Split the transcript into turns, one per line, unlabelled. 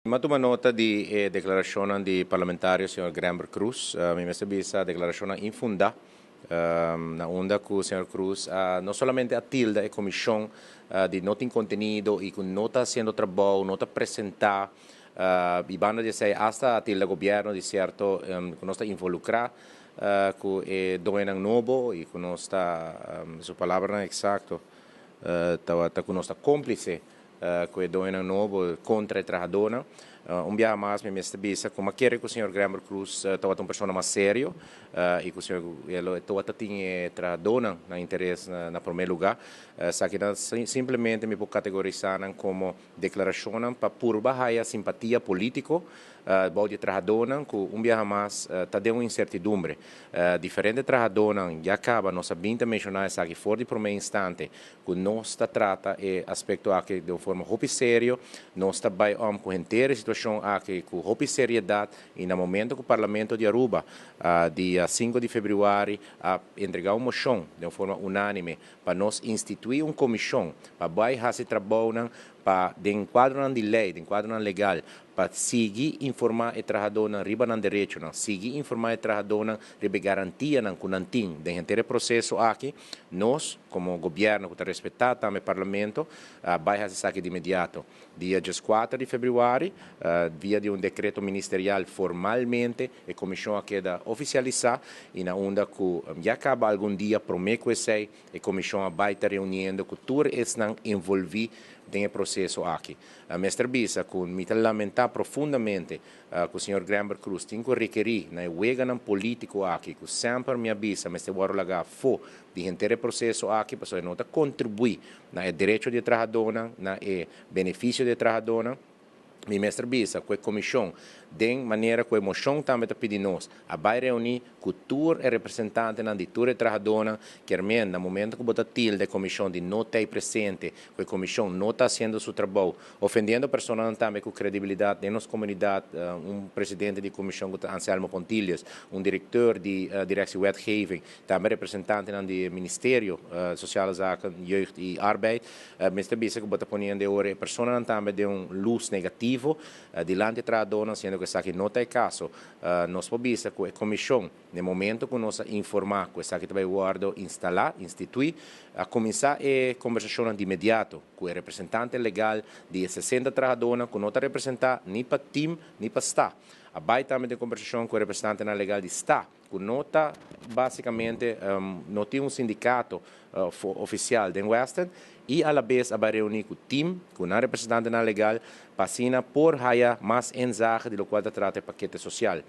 Mi a tuma nota di e declaracionnan di parlamentario señor Gramber Cruz. Mi mester bisa declaracionnan infunda, na unda cu señor Cruz a no solamente a tilda e comision di no tin contenido y cu no ta haciendo trabou, no ta presenta, y banda di esey hasta a tilda gobierno di cierto cu nos ta involucra cu e doñonan nobo y cu nos ta, su palabranan exacto tawata cu nos ta complice cu e doñonan nobo contra e trahadornan. Un biaha mas mi mester bisa cu mi a kere cu señor Gramber Cruz tawata un persona mas serio y cu señor e tawata tin e trahadornan na interes na prome lugar. Esakinan simplemente mi por categorisa nan como declaracionnan pa purba haya simpatia politico bou di e trahadornan cu un biaha mas ta den un incertidumbre. Diferente trahadornan ya caba nos a bin ta menciona esaki for di prome instante cu nos ta trata e aspecto aki den un forma hopi serio, nos ta bay om cu henter e situacion aki cu hopi seriedad y na momento cu Parlamento di Aruba dia 5 di februari a entrega un mocion den un forma unanime pa nos institui un comision pa bay haci trabounan pa den cuadronan di ley, den cuadronan legal, pa sigui informa e trahadornan riba nan derechonan, sigui informa e trahadornan riba e garantianan cu nan tin den henter e proceso aki, nos como gobierno cu ta respeta tambe Parlamento a bay haci esaki di inmediato. Dia 14 di februari, via di un decreto ministerial formalmente e comision a keda oficialisa y na unda cu ya caba algun dia prome cu esey e comision a bay ta reuniendo cu tur esnan envolvi den e proceso aki. Mester bisa cu mi ta lamenta profundamente cu señor Gramber Cruz tin cu rekeri na e weganan politico aki cu semper mi a bisa mester worde laga afo di henter e proceso aki pasobra e no ta contribui na e derecho di e trahadornan, na e beneficio di e trahadornan. Mi mester bisa cu e comision den manera cu e mocion tambe ta pidi nos a bay reuni cu tur e representantenan di tur e trahadornan, kier men na momento cu bo ta tilda e comision di no t'ey presente, cu e comision no ta haciendo su trabou, ofendiendo personanan tambe cu credibilidad den nos comunidad, un presidente di comision cu ta Anselmo Pontilius, un directeur di Directie Wetgeving, tambe representantenan di Ministerio Sociale Zaken, Jeugd y Arbeid, mester bisa cu bo ta poniendo e ora e personanan tambe den un luz negativo dilanti e trahadornan, siendo cu esaki no ta e caso. Nos por bisa cu e comision, na momento cu nos a informa cu esaki ta bay wordo instala, institui, a cuminsa e conversacionnan di inmediato cu e representante legal di e 60 trahadornan cu no ta representa ni pa team ni pa sta. A bay tambe den conversacion cu e representantenan legal di sta, cu no ta basicamente, no tin un sindicato oficial den Western, y a la vez a bay reuni cu team, cu nan representantenan legal, pa asina por haya mas inzage di locual ta trata e pakete social.